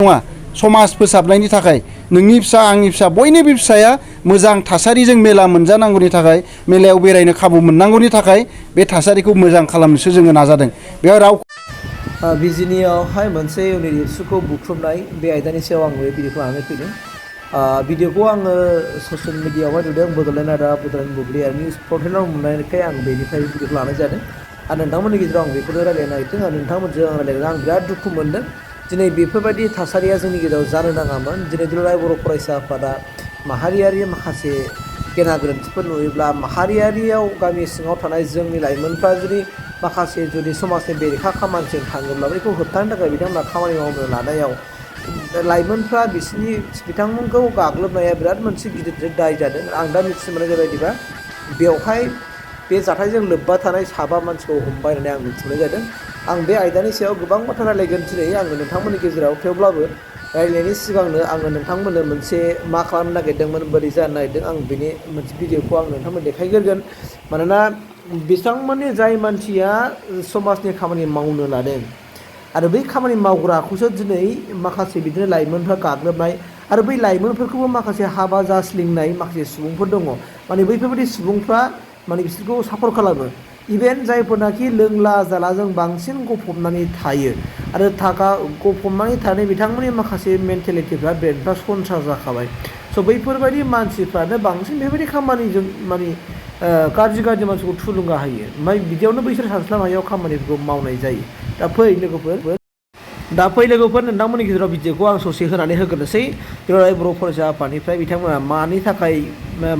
नङा समाज फोसाबनायनि थाखाय नोंनि फिसा आंनि फिसा बयनिबो फिसाया मोजां थासारिजों मेला मोनजानांगौनि थाखाय मेलायाव बेरायनो खाबु मोननांगौनि थाखाय बे थासारिखौ मोजां खालामनोसो जोङो नाजादों। बेयाव राव बिजिनियावहाय मोनसे इउनिट एबसुखौ बुख्रुबनाय बे आयदानि सायाव आं बे भिडिअखौ लानानै फैदों। भिडिअखौ आङो ससियेल मिडियायावहाय नुदों बड'लेण्ड आरो बड'लेण्ड बुब्लि आरो निउस पर्टेलाव नुनायखाय आं बेनिफ्राय भिडिअखौ लानाय जादों आरो नोंथांमोननि गेजेराव आं बेखौनो रायलायनो नागिरदों आरो नोंथांमोनजों आं रायलायनो आं बिराद दुखु मोनदों। दिनै बेफोरबायदि थासारिया जोंनि गेजेराव जानो नाङामोन। दिनै दुलाराय बर' फरायसा आफादा माहारियारि माखासे गेना गोरोन्थिफोर नुयोब्ला माहारियारियाव गामि सिङाव थानाय जोंनि लाइमोनफ्रा जुदि समाजनि बेरेखा खामानिजों थाङोब्ला बेखौ होबथानो थाखाय बिथांमोना खामानि मावनो लानायाव लाइमोनफ्रा बिथांमोनखौ गाग्लोबनाया बिराद मोनसे गिदिर दाय जादों। आं दा मिथिनो मोननाय बायदिबा बेवहाय बे जाथायजों लोब्बा थानाय 7 मानसिखौ हमबाय होननानै आं मिथिनाय जादों। आं बे आयदानि सायाव गोबां बाथ्रा रायलायगोन दिनै आङो नोंथांमोननि गेजेराव, थेवब्लाबो रायलायनायनि सिगांनो आङो नोंथांमोननो मोनसे मा खालामनो नागिरदोंमोन, बोरै जानो नागिरदों, आं बेनि मोनसे भिडिअखौ आं नोंथांमोन देखायग्रोगोन। मानोना बिथांमोननि जाय मानसिया समाजनि खामानि मावनो लादों आरो बै खामानि मावग्राखौसो दिनै माखासे बिदिनो लाइमोनफ्रा गाग्लोबनाय आरो बै लाइमोनफोरखौबो माखासे हाबा जास्लिंनाय माखासे सुबुंफोर दङ। माने बैफोरबायदि सुबुंफ्रा माने बिसोरखौ सापर्ट खालामो। इभेन जायफोरनाखि लोंला जालाजों बांसिन गफबनानै थायो आरो गफबनानै थानाय बिथांमोननि माखासे मेन्टेलिटिफ्रा ब्रेनफ्रा सनस्रा जाखाबाय। स' बैफोरबायदि मानसिफ्रानो बांसिन बेबायदि खामानिजों माने गाज्रि मानसिखौ थुलुंगा होयो। ओमफ्राय बिदियावनो बैसोर सानस्लाब हायाव खामानिफोरखौ मावनाय जायो। दा फै लोगोफोर नोंथांमोननि गेजेराव भिडिअखौ आं ससे होनानै होग्रोनोसै। दुलाराय बर' फरायसा आफादनिफ्राय बिथांमोना मानि थाखाय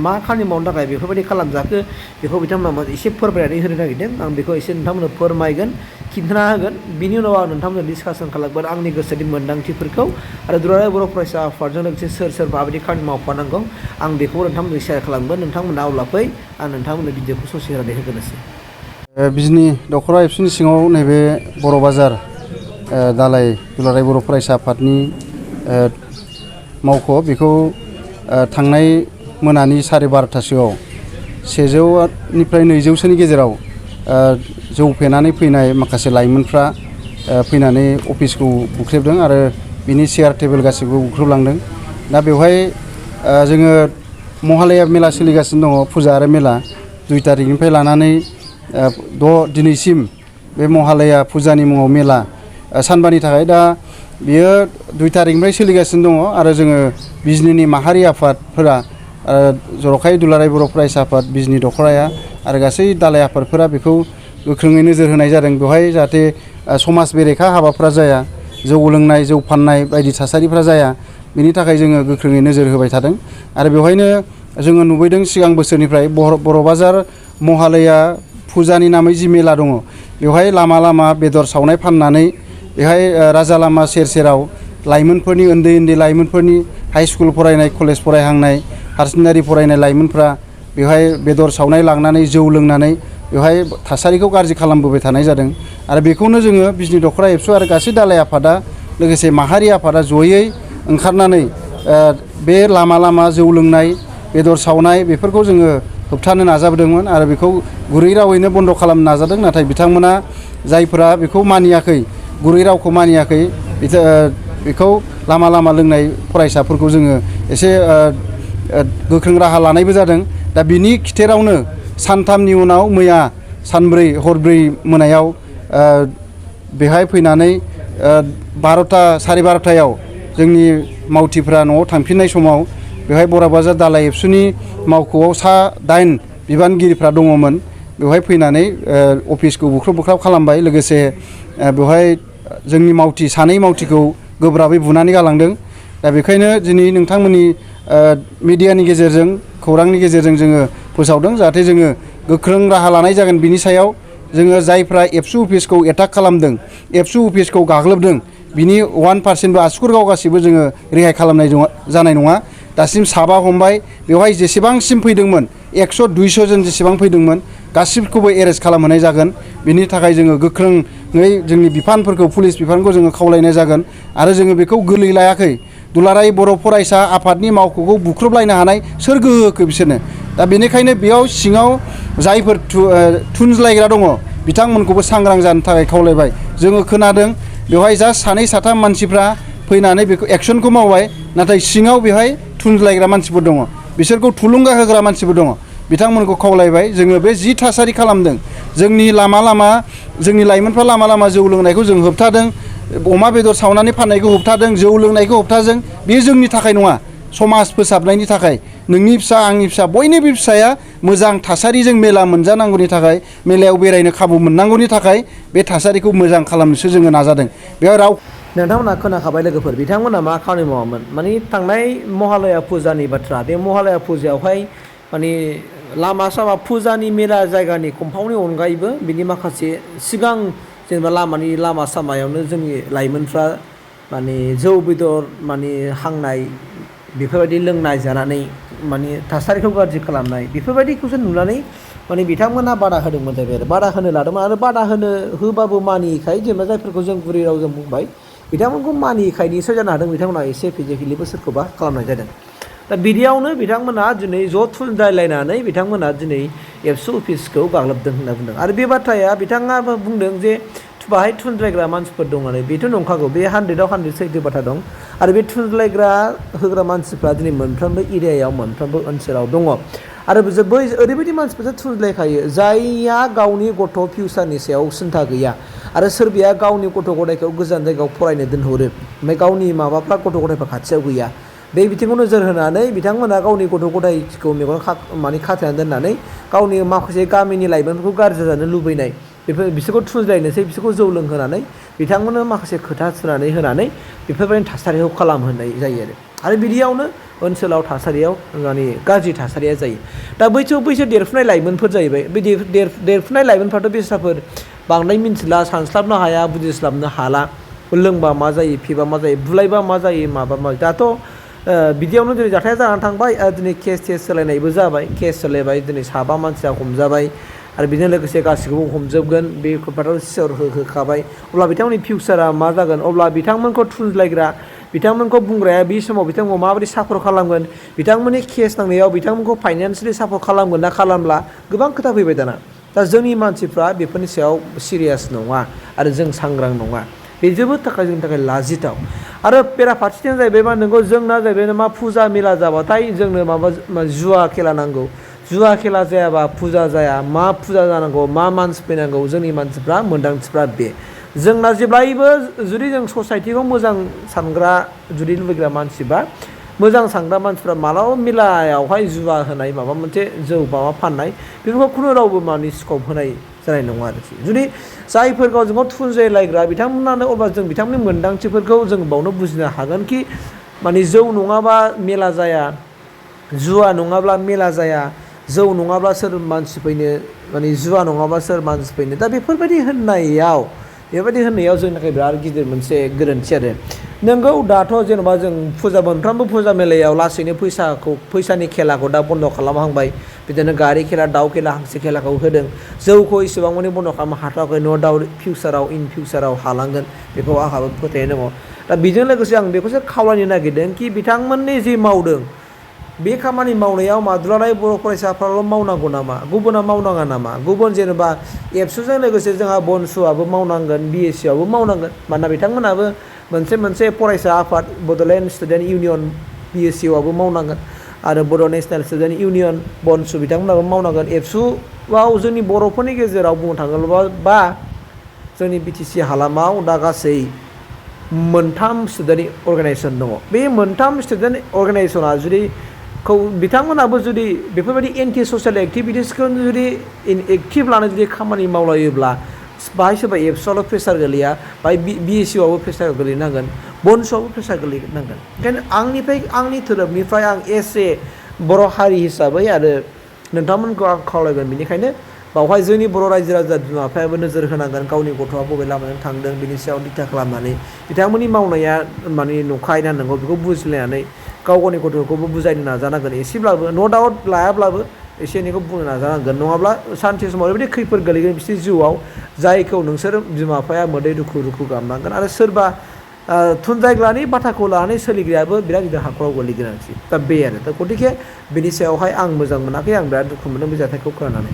मा खामानि मावनो थाखाय बेफोरबायदि खालामजाखो बेखौ बिथांमोना एसे फोरमायनानै होनो नागिरदों। आं बेखौ एसे नोंथांमोननो फोरमायगोन, खिन्थाना होगोन। बिनि उनाव आं नोंथांमोननो डिसकासन खालामगोन आंनि गोसोनि मोन्दांथिफोरखौ आरो दुलाराय बर' फरायसा आफादजों लोगोसे सोर माबायदि खामानि मावफानांगौ आं बेखौ नोंथांमोननो शेयार खालामगोन। नोंथांमोना अब्ला फै आं नोंथांमोननो भिडिअखौ ससे होनानै होग्रोनोसै। बिजनि दख'रा एबसुनि सिङाव नैबे बर' बाजार दालाय दुलाराय बर' फरायसा आफादनि मावख' बेखौ थांनाय मोनानि 12:30सोआव 100निफ्राय 200सोनि गेजेराव जौ फेनानै फैनाय माखासे लाइमोनफ्रा फैनानै अफिसखौ बुख्रेबदों आरो बिनि चेयार टेबोल गासैबो बुख्रुबलांदों। दा बेवहाय जोङो महालया मेला सोलिगासिनो दङ, फुजा आरो मेला 2 तारिखनिफ्राय लानानै 6 दिनैसिम बे महालया फुजानि मुङाव मेला सानबानि थाखाय दा बियो 2 तारिखनिफ्राय सोलिगासिनो दङ आरो जोङो बिजनिनि माहारि आफादफोरा जर'खायै दुलाराय बर' फरायसा आफाद बिजनि दख'राया आरो गासै दालाय आफादफोरा बेखौ गोख्रोङै नोजोर होनाय जादों। बेवहाय जाहाथे समाज बेरेखा हाबाफ्रा जाया, जौ लोंनाय जौ फाननाय बायदि थासारिफ्रा जाया, बेनि थाखाय जोङो गोख्रोङै नोजोर होबाय थादों। आरो बेवहायनो जोङो नुबोदों सिगां बोसोरनिफ्राय बर' बाजार महालया फुजानि नामै जि मेला दङ बेवहाय लामा बेदर सावनाय फाननानै बेहाय राजा लामा सेराव लाइमोनफोरनि उन्दै लाइमोनफोरनि हाइ स्कुल फरायनाय, कलेज फरायहांनाय, हायार सेकेन्डारि फरायनाय लाइमोनफ्रा बेवहाय बेदर सावनाय लांनानै जौ लोंनानै बेवहाय थासारिखौ गाज्रि खालामबोबाय थानाय जादों। आरो बेखौनो जोङो बिजनि दख'रा एबसु आरो गासै दालाय आफादा लोगोसे माहारि आफादा जयै ओंखारनानै बे लामा जौ लोंनाय बेदर सावनाय बेफोरखौ जोङो होबथानो नाजाबोदोंमोन आरो बेखौ गुरै रावैनो बन्द' खालामनो नाजादों। नाथाय बिथांमोना जायफोरा बेखौ मानियाखै, गुरै रावखौ मानियाखै, बेखौ लामा लोंनाय फरायसाफोरखौ जोङो एसे गोख्रों राहा लानायबो जादों। दा बिनि खिथेरावनो सानथामनि उनाव मैया सानब्रै हरब्रै मोनायाव बेहाय फैनानै 12ता 12:30याव जोंनि मावथिफ्रा न'आव थांफिननाय समाव बेवहाय बर' बाजार दालाय एबसुनि मावख'आव 8 बिबानगिरिफ्रा दङमोन। बेवहाय फैनानै अफिसखौ बुख्रुब खालामबाय। लोगोसे बेवहाय जोंनि सानै मावथिखौ गोब्राबै बुनानै गालांदों। दा बेखायनो दिनै नोंथांमोननि मिडियानि गेजेरजों, खौरांनि गेजेरजों जोङो फोसावदों जाहाथे जोङो गोख्रों राहा लानाय जागोन। बिनि सायाव जोङो जायफ्रा एबसु अफिसखौ एटाक खालामदों, एबसु अफिसखौ गाग्लोबदों, बिनि 1%बो आसुगुर गावगासिबो जोङो रेहाय खालामनाय जानाय नङा। दासिम 7 हमबाय। बेवहाय जेसेबांसिम फैदोंमोन 100-200 जन जेसेबां फैदोंमोन गासिबखौबो एरेस्ट खालामहोनाय जागोन। बिनि थाखाय जोङो गोख्रोङै जोंनि बिफानफोरखौ, पुलिस बिफानखौ जोङो खावलायनाय जागोन। आरो जोङो बेखौ गोरलै लायाखै। दुलाराय बर' फरायसा आफादनि मावख'खौ बुख्रुबलायनो हानाय सोर गोहो होखो बिसोरनो? दा बेनिखायनो बेयाव सिङाव जायफोर थुनज्लायग्रा दङ बिथांमोनखौबो सांग्रां जानो थाखाय खावलायबाय। जोङो खोनादों बेवहाय जास्ट 2-3 मानसिफ्रा फैनानै बेखौ एक्सनखौ मावबाय नाथाय सिङाव बेहाय थुनज्लायग्रा मानसिफोर दङ बिसोरखौ थुलुंगा होग्रा मानसिबो दङ बिथांमोनखौ खावलायबाय जोङो बे जि थासारि खालामदों जोंनि लामा जोंनि लाइमोनफ्रा लामा जौ लोंनायखौ जों होबथादों अमा बेदर सावनानै फाननायखौ होबथादों जौ लोंनायखौ होबथादों बेयो जोंनि थाखाय नङा समाज फोसाबनायनि थाखाय नोंनि फिसा आंनि फिसा बयनिबो फिसाया मोजां थासारिजों मेला मोनजानांगौनि थाखाय मेलायाव बेरायनो खाबु मोननांगौनि थाखाय बे थासारिखौ मोजां खालामनोसो जोङो नाजादों बेयाव राव नोंथांमोना खोनाखाबाय लोगोफोर बिथांमोना मा खामानि मावामोन माने थांनाय महालया फुजानि बाथ्रा बे महालया फुजायावहाय माने लामा सामा फुजानि मेला जायगानि कम्पाउन्डनि अनगायैबो बिनि माखासे सिगां जेनेबा लामा सामायावनो जोंनि लाइमोनफ्रा माने जौ बेदर माने हांनाय बेफोरबायदि लोंनाय जानानै माने थासारिखौ गाज्रि खालामनाय बेफोरबायदिखौसो नुनानै माने बिथांमोना बादा होदोंमोन जाहैबाय आरो बादा होनो लादोंमोन आरो बादा होबाबो मानियैखाय जेनेबा जायफोरखौ जों गुरै रावजों बुंबाय बिथांमोनखौ मानियैखाय निसय जानो हादों बिथांमोना एसे फिजिकेलिबो सोरखौबा खालामनाय जादों दा बिदियावनो बिथांमोना दिनै ज' थुनजायलायनानै बिथांमोना दिनै एबसु अफिसखौ गाग्लोबदों होनना बुंदों आरो बे बाथ्राया बिथाङाबो बुंदों जे बाहाय थुनज्लायग्रा मानसिफोर दं आरो बेथ' नंखागौ बे 100आव 100 सैथो बाथ्रा दं आरो बे थुनज्लायग्रा होग्रा मानसिफ्रा दिनै मोनफ्रोमबो एरियायाव मोनफ्रोमबो ओनसोलाव दङ आरो बै ओरैबायदि मानसिफोरजों थुनज्लायखायो जायहा गावनि गथ' फिउचारनि सायाव सिन्था गैया आरो सोरबाया गावनि गथ' गथायखौ गोजान जायगायाव फरायनो दोनहरो ओमफ्राय गावनि माबाफ्रा गथ' गथायफ्रा खाथियाव गैया बे बिथिंखौ नोजोर होनानै बिथांमोना गावनि गथ' गथायखौ मेगन माने खाथेनानै दोननानै गावनि माखासे गामिनि लाइमोनफोरखौ गाज्रि जानो लुबैनाय बिसोरखौ थुनज्लायनोसै बिसोरखौ जौ लोंहोनानै बिथांमोननो माखासे खोथा सुनानै होनानै बेफोरबायदि थासारिखौ खालामहोनाय जायो आरो बिदियावनो ओनसोलाव थासारियाव माने गाज्रि थासारिया जायो दा बैसोर देरफुनाय लाइमोनफोर जाहैबाय बे देरफुनाय लाइमोनफ्राथ' बेस्राफोर बांद्राय मिन्थिला सानस्लाबनो हाया बुजिस्लाबनो हाला लोंबा मा जायो फेबा मा जायो बुलायबा मा जायो माबा दाथ' बिदियावनो दिनै जाथाया जानानै थांबाय आरो दिनै केस सोलायनायबो जाबाय केस सोलायबाय दिनै 7 मानसिया हमजाबाय आरो बेजों लोगोसे गासैखौबो हमजोबगोन बे खोथाखौ सियर होखाबाय अब्ला बिथांमोननि फिउचारा मा जागोन अब्ला बिथांमोनखौ थुनज्लायग्रा बिथांमोनखौ बुंग्राया बे समाव बिथांमोनखौ माबायदि सापर्ट खालामगोन बिथांमोननि केस नांनायाव बिथांमोनखौ फाइनान्सियेलि सापर्ट खालामगोन ना खालामला गोबां खोथा फैबाय दाना दा जोंनि मानसिफ्रा बेफोरनि सायाव सिरियास नङा आरो जों सांग्रां नङा बे जोबोद जोंनि थाखाय लाजिथाव आरो बेराफारसेथिं जाहैबाय मा नोंगौ जोंना जाहैबाय मा फुजा मेला जाबाथाय जोंनो माबा जुवा खेला नांगौ जुवा खेला जायाबा फुजा जाया मा फुजा जानांगौ मा मानसि फैनांगौ जोंनि मानसिफ्रा मोन्दांथिफ्रा बे जोंना जेब्लायबो जुदि जों ससाइटिखौ मोजां सानग्रा जुदि लुबैग्रा मानसिबा मोजां सानग्रा मानसिफ्रा मालाबा मेलायावहाय जुवा होनाय माबा मोनसे जौ माबा फाननाय बेफोरखौ खुनु रावबो माने स्कप होनाय जानाय नङा आरोखि जुदि जायफोर गावजों गाव थुनजायलायग्रा बिथांमोनानो अब्ला जों बिथांमोननि मोन्दांथिफोरखौ जों बावनो बुजिनो हागोन कि माने जौ नङाबा मेला जाया जुवा नङाब्ला मेला जाया जौ नङाब्ला सोर मानसि फैनो माने जुवा नङाब्ला सोर मानसि फैनो दा बेफोरबायदि होननायाव जोंनि थाखाय बिराद गिदिर मोनसे गोरोन्थि आरो नोंगौ दाथ' जेन'बा जों मोनफ्रोमबो फुजा मेलायाव लासैनो फैसानि खेलाखौ दा बन्द' खालामहांबाय बिदिनो गारि खेला दाउ खेला हांसो खेलाखौ होदों जौखौ इसेबां माने बन्द' खालामनो हाथावाखै न' दाउट इन फिउचाराव हालांगोन बेखौ आंहाबो फोथायनाय दङ दा बेजों लोगोसे आं बेखौसो खावलायनो नागिरदों कि बिथांमोननि जि मावदों बे खामानि मावनायाव माद्रानाय बर' फरायसाफ्राल' मावनांगौ नामा गुबुना मावनाङा नामा गुबुन जेनेबा एबसुजों लोगोसे जोंहा बनसुआबो मावनांगोन बिएससिआवबो मावनांगोन मानोना बिथांमोनाबो मोनसे फरायसा आफाद बड'लेण्ड स्टुडेन्ट इउनियन बिएससिआवबो मावनांगोन आरो बर' नेसनेल स्टुडेन्ट इउनियन बनसु बिथांमोनाबो मावनांगोन एबसुआव जोंनि बर'फोरनि गेजेराव बुंनो थाङोब्ला जोंनि बिटिसि हालामाव दा गासै 3 स्टुडेन्ट अर्गानाइजेसन दङ बे 3 स्टुडेन्ट अर्गानाइजेसना जुदि बिथांमोनाबो जुदि बेफोरबायदि एन्टि ससियेल एक्टिभिटिसखौ जुदि एक्टिभ लानानै जुदि खामानि मावलायोब्ला बाहाय सोरबा एबसुआवल' प्रेसार गोलैया बाहाय बिएससिआवबो प्रेसार गोलैनांगोन बनसुआवबो प्रेसार गोलैनांगोन ओंखायनो आंनि थोरोबनिफ्राय आं एसे बर' हारि हिसाबै आरो नोंथांमोनखौ आं खावलायगोन बेनिखायनो बावहाय जोंनि बर' रायजो राजा बिमा बिफायाबो नोजोर होनांगोन गावनि गथ'आ बबे लामाजों थांदों बिनि सायाव दिथा खालामनानै बिथांमोननि मावनाया माने नंखाय ना नंगौ बेखौ बुजिलायनानै गावनि गथ'खौबो बुजायनो नाजानांगोन एसेब्लाबो न' डाउट लायाब्लाबो एसे एनैखौ बुंनो नाजानांगोन नङाब्ला सानसे समाव ओरैबायदि खैफोद गोलैगोन बिसोरनि जिउआव जायखौ नोंसोर बिमा बिफाया मोदै दुखु गाबनांगोन आरो सोरबा थुनजायग्रानि बाथ्राखौ लानानै सोलिग्रायाबो बिराद गिदिर हाखराव गोलैगोन आरोखि दा बे आरो दा गतिके बिनि सायावहाय आं मोजां मोनाखै आं बिराद दुखु मोनदों बे जाथायखौ खोनानानै